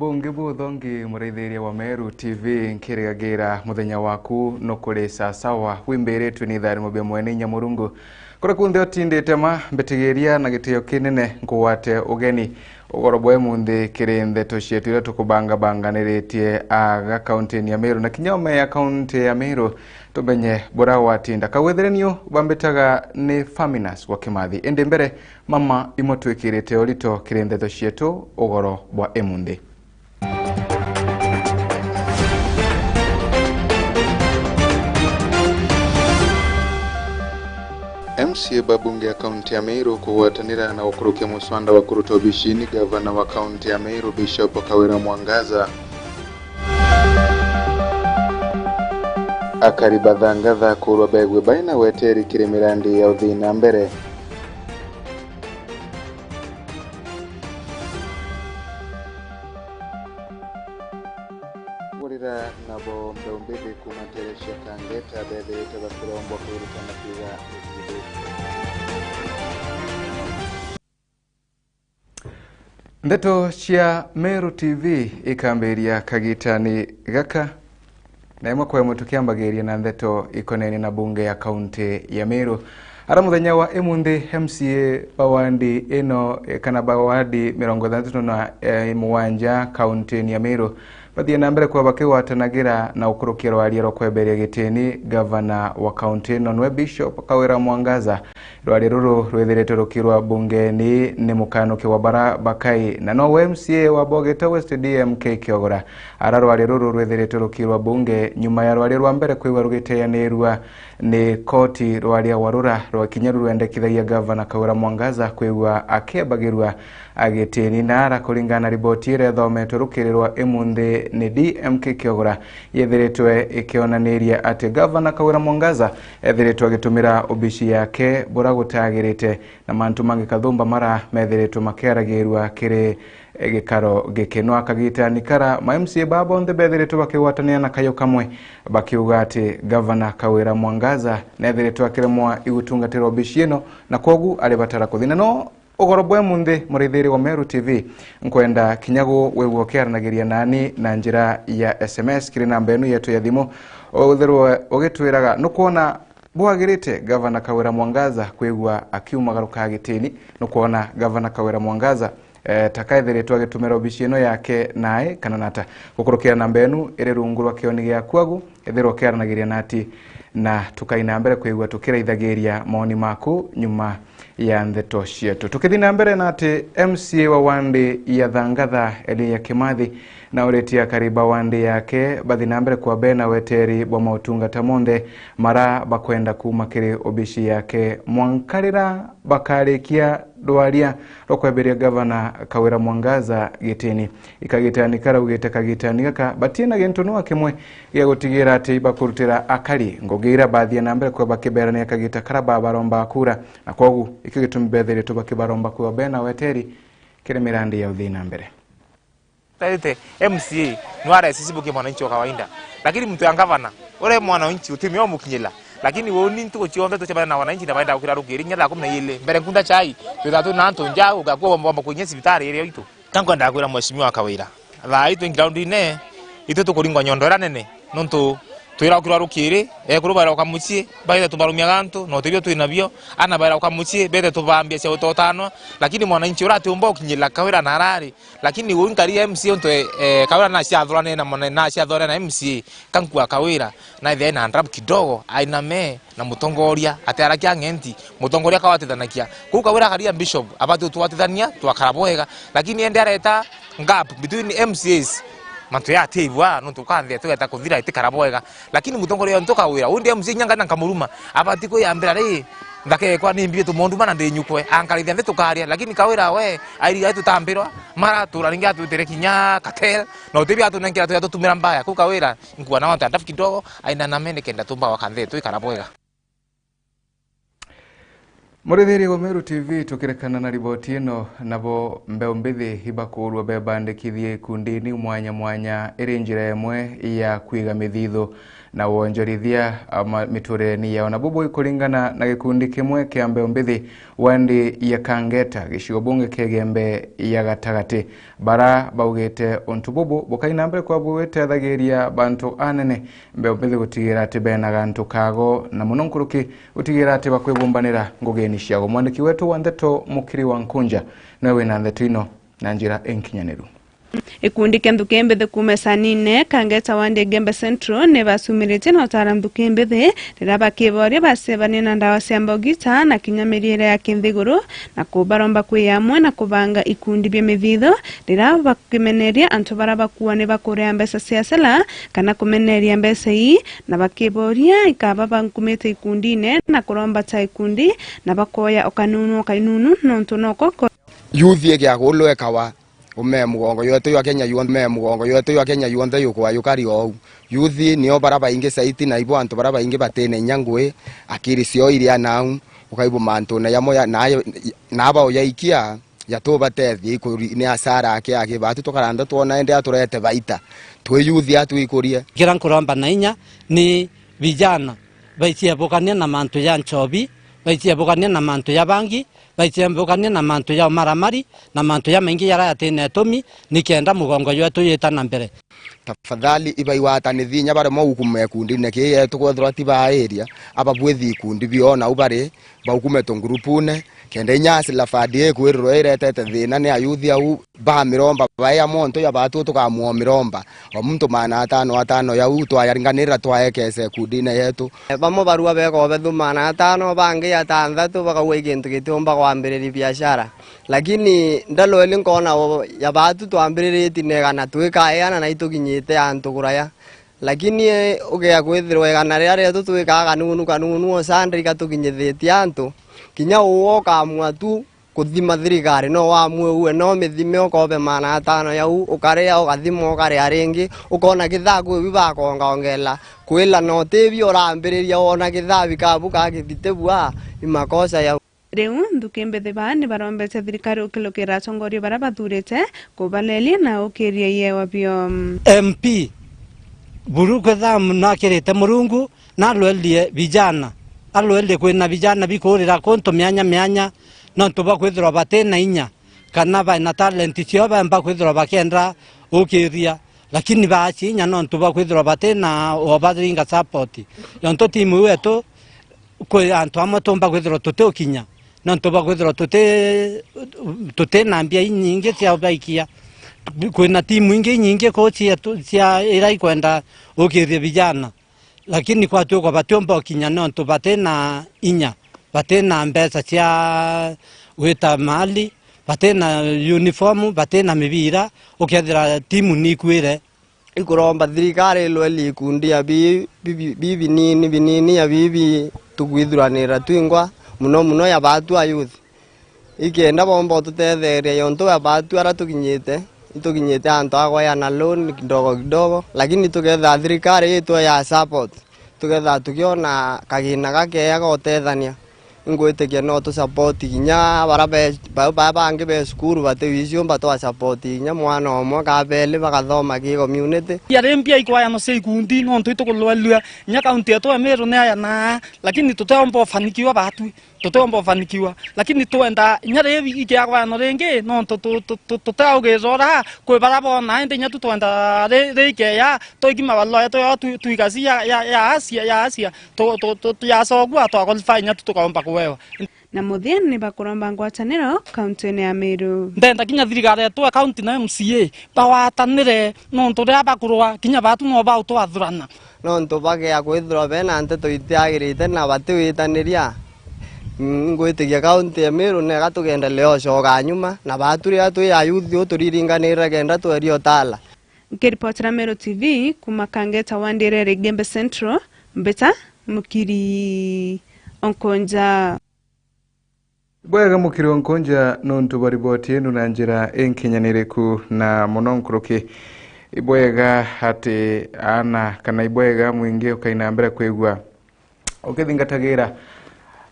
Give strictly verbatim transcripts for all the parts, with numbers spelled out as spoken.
Ungi buthongi, muraithiria wa Meru T V, nkirigagira muthenya waku nukuri sasawa, wimbiritwe ni itharimo bia mwene inya Murungu. Kuria kunthe utindite ma, mbitigiria na gitio kinene nkugwate ugeni. Ugoro bwa imunthi kiri ndeto cietu iria tukubangabanganiritie aga kaunti ya Meru na kinya ome ya kaunti ya Meru, tumenye buria gwatinda. Kagwithirenio bambitaga ni Faminas wa Kimathi. Indi mbere, mama imwe twikirite urito kiri ndeto cietu ugoro bwa imunthi. M C A ba bunge ya kaunti ya Meru kugwatanira na gukurukia muswanda wa kuruta obicini gavana wa kaunti ya Meru, Bishop Kawira Mwangaza. Akari ba Thangatha kurwa begwe baina weteri kiri mirandi ya uthii na mbere. Kurira nabo mbeu mbithi kuuma nteere cia Kangeta beethirite bakirombwa kwirutana kwiga mithithio. Ndeto cia Meru T V ikambiria kagitani gaka. Na imwe kwa imwe tukiambagiria na ndeto ikonene na bunge ya kaunti ya Meru. Ara muthenya wa imunthi, M C A ba wandi ino, eh, kana ba wandi mirongo ithantatu na, eh, mugwanja kaunti ya Meru bathie na mbere kwa bakigwatanagira na gukurukia rwaria rwa kweberia gitini gavana wa kaunti ino, nwe Bishop Kawira Mwangaza. Rwaria ruru rwithiritwe rukirwa bungeni ni mukanuki wa bara bakai, na nowe M C A wa Bogita West D M K Kiogora. Ara rwaria ruru rwithiritwe rukirwa bunge nyuma ya rwaria rwa mbere kwigwa rugiteanirua ni koti rwaria warura rwa kinya rurwendekithagia gavana Kawira Mwangaza kwigua akiebagirua agitini. Na ara kuringana na riboti iria ithometwe rukiri rwa imunthi ni D M K Kiogora, yethiritwe ikionaniria ati gavana Kawira Mwangaza ethiritwe agitumira obici yake bura gutagirite, na mantu mangi kathumba mara methiritwe makiaragirua kiri gikaro giki. No akagitani kara, ma M C A ba bonthe bethiritwe bakigwatanira na kayo kamwe, bakiuga ati gavana Kawira Mwangaza nethiritwe akiremwa igutungatira obici ino, na kwogu ari batara kuthina. No ugoro bwe munthi, muraithiri wa Meru T V, nkwenda kinya gu wigua ukiaranagiria nani na njira ya S M S kiri namba inu yetu ya thimu, uthirwe ugitwiraga nukwona bwagirite gavana Kawira Mwangaza kwigua akiumagaruka gitini, nukwona gavana Kawira Mwangaza, eh, ta kaethiritwe agitumira obici ino yake nae kana nata. Gukurukira namba inu iri rungu rwa kioni giaku agu, ethirwa ukiaranagiria nati, na tukai na mbere kwigua tukiraithagiria moni maku nyuma ya ndeto cietu. Tukithi na mbere na ati M C A wa wandi ya Thangatha, Elijah Kimathi, na uritie akari ba wandi yake bathi na mbere kwa bena weteri bwa mautungata monthe mara bakwenda kuuma kiri obici yake mwanka rira bakarikia rwaria rwa kweberia gavana Kawira Mwangaza gitini. Ikagitani karaugite kagitani gaka batina gintu nwa kimwe gia gutigira ati ibakurutira akari ngugi iria bathie na mbere kwa bakiberania kagita kara babaromba kura, na kwogu ikio gitumi bethiritwe bakibaromba kwa bena weteri kiri mirandi ya uthii na mbere. Taite M C A no aresisibukia mwananchi wa kawaida, lakini mtu ya gavana ure mwananchi utimio mukinyila. Lakini woni ntuku cionthe tucemania na wananchi na baenda gukira rukiri nginya thaa kumi na ili mbere nkunda chai, twithaa twina antu nja, ugakua wamba, wamba kuinyia cibitari iria itu. Ka nkwenda kwira mheshimiwa Kawira, thaa ii twi ground-ine, itwi tukuringwa nyondo iria nene, nontu twira ukirwa rukiri, ekuru baira uka mucii, baithe tubarumiaga antu, na utibio twinabio, ana baira uka mucii, bethe tubambia cia utotanwa, lakini mwananchi uria atiumba ukinyirira Kawira na arari, lakini uu nkari ya M C A untu, eh, Kawira naciathuranire na mwana, naciathuranire na M C A, ka nkua Kawira, naithia ena ndrabu kidogo, ainame, na mutongoria atiarakia ng'enti, mutongoria akawatithanakia. Kuu Kawira akaria bishop, abati utwatithania, twakara bwega. Lakini ende areta gap between M C As, mantu ya atiibwa, nontu kanthia tugeta kuthira itikara bwega. Lakini mutongoria ontu Kawira, undi M C A nyanga na nkamuruma, abati kwiyambira ri, nthaka ekwa ni mbi tumonduma na ndi nyukwe, ankarithia nthi tukaria. Lakini Kawira we, airiga tutambirwa, mara tura ringi atwitire kinya cartel, na utibia atunenkera tuya tutumira mbaya. Kuu Kawira, nkua na wanta ndafu kidogo, aina na mene kenda tumba wakanthe twikara bwega. Murithiria wa Meru T V, tukirekana na riboti ino, nabo mbeu mbithi ibakurwa bebandikithie ikundini mwanya mwanya iri njira imwe ya kwiga mithithu na wonjorithia ama miturireni yao. Na bubu ikuringana na gikundi kimwe kia mbeu mbithi wandi ya Kangeta, gicigo bunge kia Igembe ya gatagati, bara baugite untu bubu bukai na mbere kwa buitethagiria bantu anene mbeu mbithi gutigira ati bena gantu kago, na muno nkuruki gutigira ati bakwibumbanira ngugini ciao. Mwandiki wetu wa ndeto Mukiri wa Nkunja niwe wina ndeto ino na njira inkinyaniru. Ikundi kia nthuki mbithi kuuma icanine Kangeta wandi Igembe Central ni bacumiritie na utara nthuki mbithi riria bakiboria bacebanie na ndawa cia mbogita na kinya miriire ya kinthiguru, na kubaromba kwi amwe na kubanga ikundi bia mithitho riria bakimeneria antu baria bakua ni bakuria mbeca cia sela kana kumeneria mbeca ii, na bakiboria ikaba bankumite ikundine na kuromba ta ikundi na bakoya o kanunu o kainunu nontu noko ko. Youth ikiagulwe ikawa, ume mugongo yetu ya Kenya yonthe, ume mugongo yetu ya Kenya yonthe yukwa yukari ou. Youth nio bara baingi saiti, na ibo antu bara baingi batine inya ngui, akiri cio iria nau, ukaibuma antune yamo ya, na, na aba uyaikia, yatubatethia ikuri ni asara aki aki batu tukaranda twona ende aturete baita. Twi youth atwikurie. Kira nkuromba na inya ni vijana baiciebukania na mantu ya nchobi, baiciebukania na mantu ya bangi, baiciebukania na mantu ya umaramari na mantu ya maingi yara yatine itumi, nikenda mugongo jwetu yita na mbere. Tafadhali ibaigwatanithi inya baremwa gukuma ikundine kii yetu kwethirwa ti ba area, aba bwithi ikundi bio nau bari baukume tungurupune, kenda inya Hustler Fund ikwirwa iretete thina ni ayuthi au ba miromba, baea monto ya batu tukamua miromba, o muntu maana atano atano yau twayaringanira twaekese kundine yetu. Bamwe barua bekobe thu maana atano, bangi atanthatu, bakauga i gintu gitiumba kwambiriria biashara. Lakini ndalweli nkona o ya batu twambiriritie na igana twikaeana na itukinyite antu kuraya. Lakini, eh, ugea kwithirwa igana riria rietu twikaa kanunu kanunu, o Sunday ikatukinyithitie antu, kinya uwe ukamua tu kuthima thirikari, no wamue uwe, no mithime ukobe maana atano yau, ukaria, ukathima, ukaria ringi, ukona kithaa kwi bi bakongaongela kwila, na utibio urambiriria wona kithaa bikabu ka kithite bua, i makosa yau. Riu nthuki mbithi baa ni barombete thirikari ukilukira atongoria baria bathurite kubaleria na ukiria iewa bio. M P buru kwetha nakirite Murungu, nalwelie vijana, alwelie kwina vijana bikurira kuntu mianya mianya, nontu bwa kwithirwa batina inya kana baina talent cio bemba kwithirwa bakienda ukiria, lakini baaci inya nontu bwa kwithirwa batina obaringa support. Yontu timu yetu kwi antu amwe tumba kwithirwa tutiukinya, nontu bwa kwithirwa tuti, tutina mbia inyingi cia ubaikia. Kwina timu ingi inyingi kuu cia, cia ira ikwenda ukiria vijana, lakini kwatuikwa batiumba ukinya nontu batina inya, batina mbeca cia gwita mali, batina uniform, batina mibira, ukethira timu ni ikuire. Ikuromba thirikari ilwelie ikundi ya bi-, bi-, bi-, bi binini, binini ya bibi tukwithuranira twingwa, muno muno ya batu a youth. Ikenda bomba ututetheria, yontu ya batu ara tukinyite, itukinyite antu a kweana loan kidogo kidogo, lakini tuketha thirikari itwe ya support, tuketha tukiona kagina gakeya gotethania. Ingwitikia no tu support kinya bara be, ba, ba, bangi be cukuru bati wiciumba twa support kinya mwana omwe ka beli bakathoma ki community. Yari mbia ikwayano cia ikundi nontu itukulwelua kinya kaunti yetu ya Meru ni aya na, lakini tuteomba ufanikiwa batwi, tuteomba ufanikiwa, lakini twenda kinya ri ikiakwayano ringi nontu tu, tu, tu, tuteugirora kwi bara bona, indi kinya tu twenda ri, ri ikeya, twiki mabarua yetu yao tu, twigasi ya, ya, ya asia, ya asia. Tu, tu, tu, tu, yacogua twa qualify inya tu tukaomba kuewa. Na muthia ni bakuromba ngwataniro kaunti-ini ya Meru. Ndenda kinya thirikari yetu ya kaunti na M C A bawatanire, nontu riria bakurwa kinya batu no bautwathurana. Nontu bagea kwithirwa bena nteto itiagirite na batiwitaniria, mm, ngwitikia kaunti ya Meru nega tugendelea ucoka nyuma, na batu riria twi ayuthi uturiringanirire kenda tweria utala. Nkiripotera Meru T V kuma Kangeta wandi irere Igembe Central, mbita Mukiri Onkonja. Bwega Mukiri Onkonja nontu bwa riboti inu na njira inkinyaniriku na muno nkuruki. Ibwega ati aana kana ibwega mwingi ukaina mbere kwigua ukithingatagira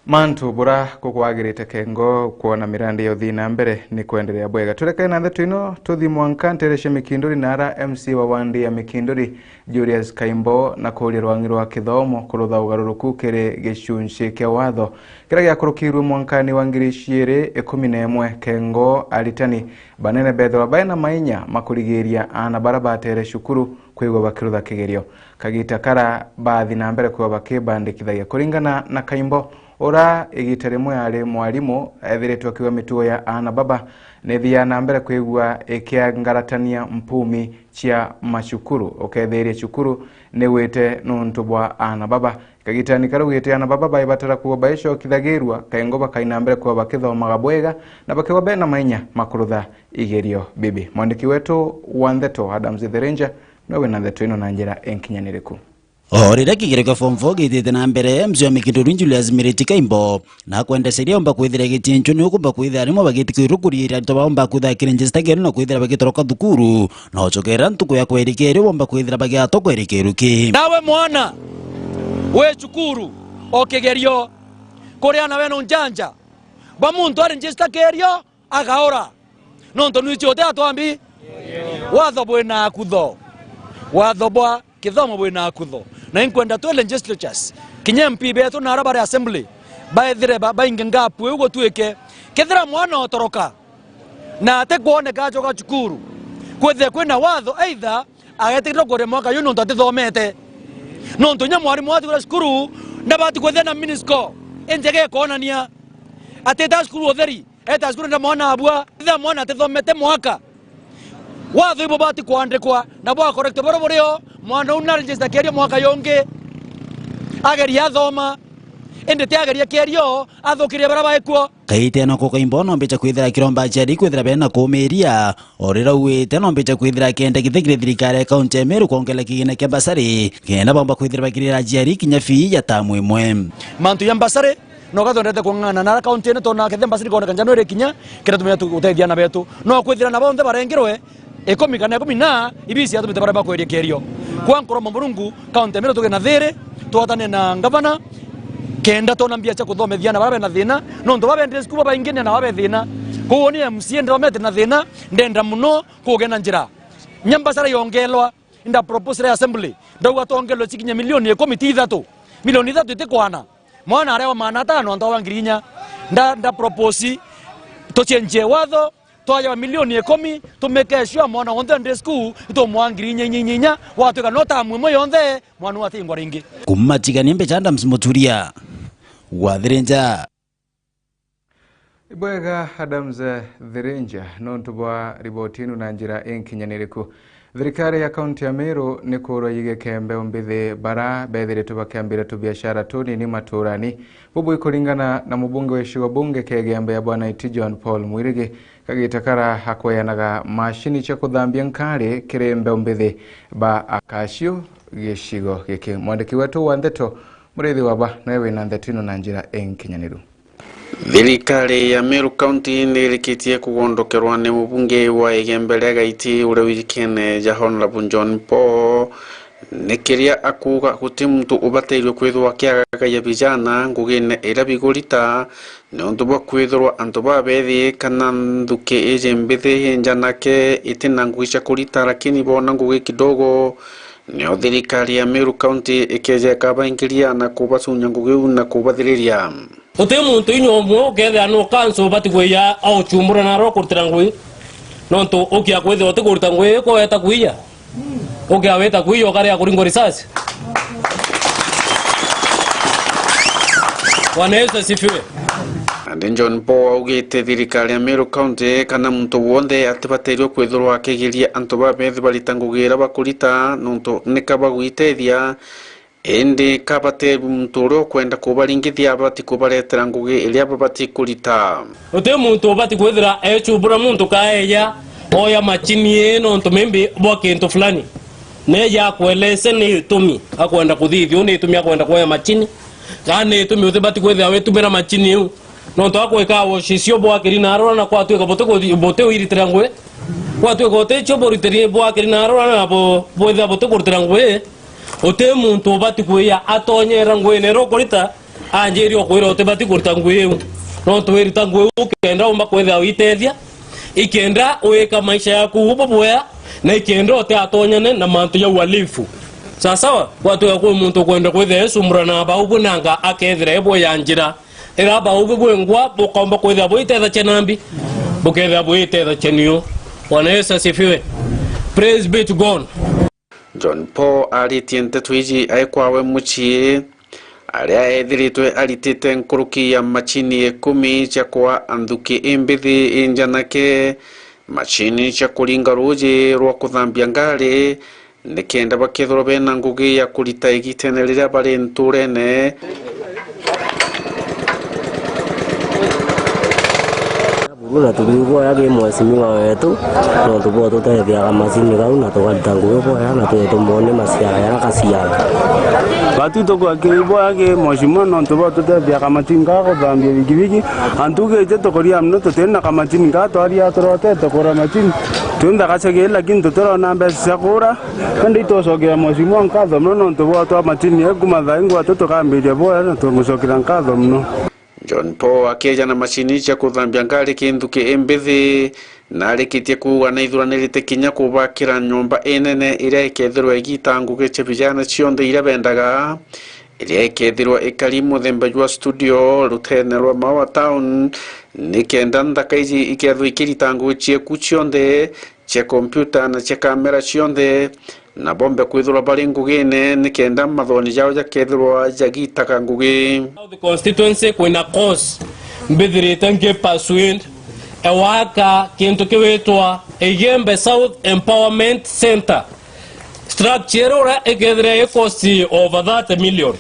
Mantu bura kukwagirite kengo kwona mirandi ya uthii na mbere ni kwenderea bwega. Turekane na ndeto ino, tuthi mwanka ntere cia Mikinduri, na ara M C wa wandi ya Mikinduri, Julius Kaimbo, na kuuria rwang'i rwa kithomo kurutha ugaruruku kiri gicunci kia watho kiria giakurukirue mwankani wa ngiri ciiri ikumi na imwe, kengo aritani banene bethirwa baina mainya makurigiria aana bara batere cukuru kwigua bakirutha kigerio. Kagita kara bathi na mbere kwigua bakibandikithagia. Kuringana na Kaimbo, ura igita rimwe ari mwarimu, ethiritwe akiuga mitugo ya aana baba nithia na mbere kwigua ikiangaratania mpumi cia macukuru, ukethiria cukuru nigwite nuntu bwa aana baba. Kagitani karaugite aana baba baibatara kwigua baicokithagirua, kengo bakaina mbere kwigua bakithomaga bwega na bakigua bena mainya makurutha igerio bibi. Mwandiki wetu wa ndeto Adams Therenja nowe wina ndeto ino na njira inkinyaniriku. O riria kigerio kia form four gitite na mbere, M C wa Mikinduri Julius Miriti Kaimbo na kwendeceria omba kwithira gicincu ni ukumba kwithira arimwe bagitikirwe kuriira aritwa baomba kwithira kirinjista kieru na kwithira bagitoroka thukuru, na ucokerera ntuku ya kwerikerio bomba kwithira bagiatwa kwerikerio ki. Nawe mwana wi cukuru o kigerio, kuri ana wena unjanja ba muntu arinjista kierio, agaura. Nontu nwici uti atwambi. Watho bwina akutho. Watho bwa kithomo bwina akutho. Na inkwenda twi legislatures, kinya M P betu na ara bari assembly, baethire ba-, bainge ngapu iu gutwike. Kethira mwana otoroka na atikwoneka acoka cukuru, kwithire kwina watho, either agetikirwa kuria mwaka yu nontu atithomete. Nontu inya mwarimu atigura cukuru, ndabati kwithira na mini score injega ikonania atita cukuru utheri. Eta cukuru nda mwana abua, itha mwana atithomete mwaka. Watho ibo bati kwandikwa, na bwa correct boro burio, mwana uu na register kierio mwaka yongi. Ageria athoma, indi ti ageria kierio, athukirie bara baikuo. Kaite na kukaimbo no mbicha kwithira kiromba aciari kwithira bena kumiria, o riria auite no mbicha kwithira akienda kithikire thirikari ya kaunti ya Meru kwongela kigina kia basari, kenda bomba kwithira bakirira aciari kinya fee ya tamu imwe. Mantu ya basari, no gathondete kung'ana na ara kaunti ino, tona kethe mbasiri koneka January kinya, kenda tumenya tu-, gutethia ana betu. No kwithira na bonthe barengirwe ikumi kana ikumi na ibisi atumite bara bakweria kerio. Kwa nkuromba Murungu, kaunti ya Meru tuge na thiri, twatane na ngavana, kenda tona mbia cia kuthomethia na bara bena thina, nontu babendire cukuru babaingi na babe thina. Koguo ni M C A ndiromete na thina, ndenda muno kugena njira. Nyambasara yongelwa, nda propose ya assembly, ndauga tongelwe cikinya milioni ikumi ti ithatu. Milioni ithatu itikwana. Mwana arewa maana atano, antu awa ngiri inya. Nda, nda propose tucenjie watho, twaja milioni ikumi, tumeke sure mwana wonthe ndi school, itumwa ngiri inya, inya, inya, inya, watwika no tamu imwe yonthe, mwana watingwa ringi. Kuma Tigania mbecha Adams Muturia, Wathirinja. Ibwega Adams, eh, Thirinja, nontu bwa riboti inu na njira inkinyaniriku. Thirikari ya kaunti ya Meru ni kurwa yigeke mbeu mbithi bara bethiritwe bakiambira tubiashara tunini maturani. Bubu ikuringana na mubunge wa gicigo bunge kia Igembe ya Bwanaiti John Paul Mwirigi, kagita kara akweyanaga mashini cia kuthambia nkari kiri mbeu mbithi ba akaciu gicigo giki. Mwandiki wetu wa ndeto Muriithi Waba nawe wina ndeto ino na njira inkinyaniru. Thirikari ya Meru County nirikitie kugondokerwa ni mubunge wa Igembe ria Gaiti uria wikene ja Honourable John Paul, ni kiria akuuga guti muntu ubatairwe kwithirwa akiagagaia vijana ngugine iria bigurita, niuntu bwa kwithirwa antu babethi kana nthuki iji mbithi njanake itina ngugi cia kurita, lakini boona ngugi kidogo, nio thirikari ya Meru County ikeeja ikabaingiria na kubacunya ngugi iu na kubathiriria. Guti muntu inya umwe ukethira nu kanso ubati kwiya auchumbura na aro kurutira ngui. Nontu ukia kwithirwa uti kuruta ngui iko weta kwiya. Ukia weta kwiya ukaria kuringwa risasi. Bwana Yesu asifiwe. Andi John Paul augite thirikari ya Meru County kana muntu wonthe atibatairwe kwithirwa akigiria antu babethi barita ngugi iria bakurita, nontu ni kabagwitethia. Indi kabate muntu uria ukwenda kubaringithia abati kubaretera ngugi iria babati kurita. Uti muntu ubati kwithira echumbura muntu kaeja oya machini ii nontu maybe bwa kintu fulani. Neja akuelese ni itumi akwenda kuthithia, ni itumi akwenda kuoya machini. Kana ni itumi utibati kwithira witumira machini iu. Nontu akwika wash icio bwakiri na arora na kwatuika buti kuthi-, buti wiritira ngui. Kwatuika uti cio buritiri bwakiri na arora na bu-, bwithira buti kurutira ngui. Uti muntu ubati kwiya atonyera nguine iria ukurita, Anjirie ukwira utibati kurita ngugi iu, nontu wirita ngugi iu ukenda umba kwithira witethia, ikenda wika maisha yaku ubu bwea, na ikenda utiatonyane na mantu ja uhalifu. Sawa sawa, gwatuika kwi muntu ukwenda kwithira ecumbura na bau bunanga akethira ebwo ya njira. Ira bau bwengwa bukaumba kwithira bwitethachia nambi, bukethira bwitethachia niu. Bwana Yesu asifiwe. Praise be to God. John Paul aritie nteto iji ai kwawe mucii, aria ethiritwe aritite nkuruki ya machini ikumi cia kwa nthuki imbithi injanake, machini cia kuringa ruuji rwa kuthambia ngari, nikenda bakethirwa bena ngugi ya kurita igitene riria bari nturene. Buru na turi boya ki mheshimiwa wetu, nontu bwa tutethia kamacini kau na tukarita ngugi boya na tuge tumone maciara jaria gaciara. Batu tukwa ki boya ki mheshimiwa nontu bwa tutethia kamacini ga kuthambia bikibiki. Antu gije tukuria muno tutiri na kamacini ga twaria turotete kura macini. Twinthe gacagi lakini tutirona mbeca cia kura. Indi itucokera mheshimiwa nkatho muno nontu bwa twa macini e kuma thaa ingwatu tukambiria boya na tumucokera nkatho muno. John Paul akieja na macini cia kuthambia ngari ki nthuki imbithi, na arikitie kuuga na ithuranirite kinya kubakira nyomba inene iria ikethirwa igita ngugi cia vijana cionthe iria bendaga, iria ikethirwa ikari muthemba jwa studio rutene rwa Maua Town, nikenda nthaka iji ikethirwa ikirita ngugi cieku cionthe, cia kompyuta na cia kamera cionthe, na bombe kwithirwa bari ngugine nikenda mathoni jao jakethirwa jagitaga ngugi. South constituency kwina course mbithirite nki pursued ewaka kintu kiwitwa Igembe South Empowerment Center. Structure iria ikethira i cost over thirty million.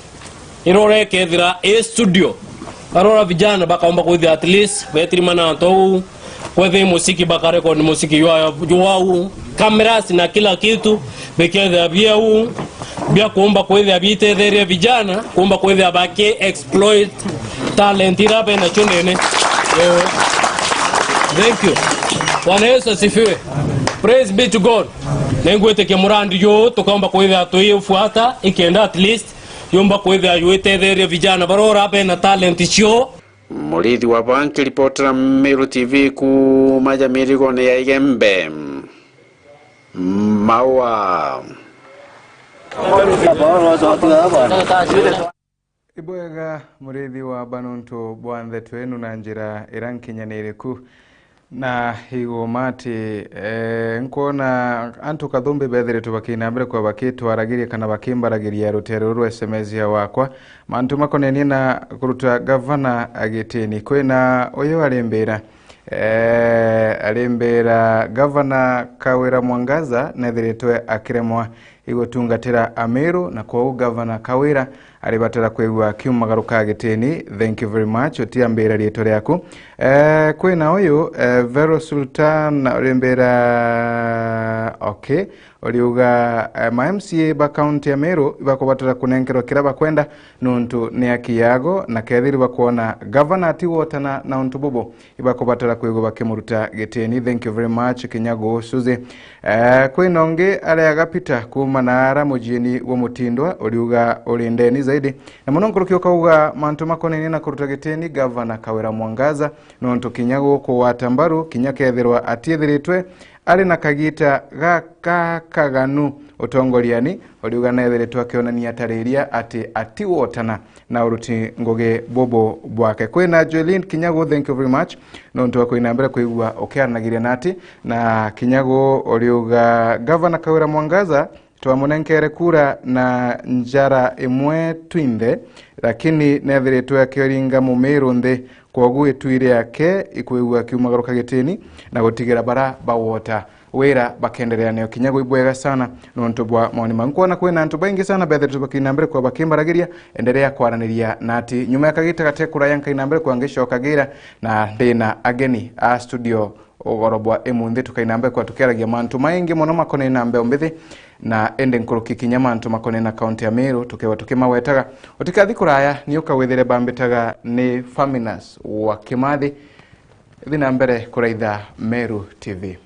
Irore ikethira i studio. Arora vijana bakaomba kwithia at least betirimana antu au. Kwethia musiki bakarekodi musiki jwa-, jwau. Cameras na kila kitu bikethia biau. Bia kuumba kwithia bitetheria vijana, kuumba kwithia baki exploit talent ira benacio ndene. Eh, thank you. Bwana Yesu asifiwe. Praise be to God. Ningwitikia murandi juu tukaumba kwithia tuifuata ikenda at least yumba kwithia yuitetheria vijana barora bena talent cio. Murithi wa Banki, ripotera Meru T V kuuma ja mirigone ya Igembe. Maua. Ibwega murithi wa bantu bwa ntheto inu na njira ira nkinyaniriku. Na iguma ati, eh, nkwona antu kathumbi bethiritwe bakiina mbere kwa bakitwaragiria kana bakimbaragiria rutere ruru rwa S M S ya wakwa, mantu makonenie na kuruta gavana gitini. Kwina uyu arimbira, eh, arimbira gavana Kawira Mwangaza nethiritwe akiremwa igutungatira Amiru, na kwou gavana Kawira aribatara kwigua akiumagaruka gitini. Thank you very much, utiambira riitwa riaku. Eh, kwina uyu, eh, Vero Sultan urimbira, okay, uriuga, eh, ma M C A ba kaunti ya Meru ibakubatara kunenkerwa kiria bakwenda nuntu ni aki yago, na kethiri bakwona gavana atigwotana na untu bubu, ibakubatara kwigua bakimuruta gitini. Thank you very much, Kinyagu Suzi. Eh, kwina ungi aria agapita kuuma naara mujiini wa Mutindwa, uriuga uri ndeni zaidi. Na muno nkuruki ukauga mantu makonenie na kuruta gitini gavana Kawira Mwangaza, nontu kinya gukugwata mbaru, kinya kethirwa atiithiritwe ari na kagita gaka kaganu utongoriani, uriuga nethiritwe akionania tariria ati atiwotana na uruti ngugi bubu bwake. Kwina Joelin Kinyagu, thank you very much nontu wa kwina mbere kwigua ukiaranagiria nati, na Kinyagu uriuga gavana Kawira Mwangaza twamunenkere kura na njara imwe twinthe, lakini nethiritwe akiringa mumiru nthi, kwogu itui riake ikwigua akiumagaruka gitini na gutigira bara bawota wira bakenderea nayo. Kinyagu ibwega sana nontu bwa maoni mau. Nkwona kwina antu baingi sana bethiritwe bakina mbere kwa bakimbaragiria, enderea kwaraniria nati. Nyuma ya kagita gate kuraya nkaina mbere kwa ngicokagira na ndina ageni a studio ugoro bwa imunthi, tukaina mbere kwa tukiaragia mantu maingi mono makonene na mbeu mbithi, na indi nkuruki kinya mantu makonene na kaunti ya Meru, tukewa tukimawetaga. Utikathi kuraya, ni ukawithire bambitaga ni Faminas wa Kimathi. Thi na mbere kuraitha Meru T V.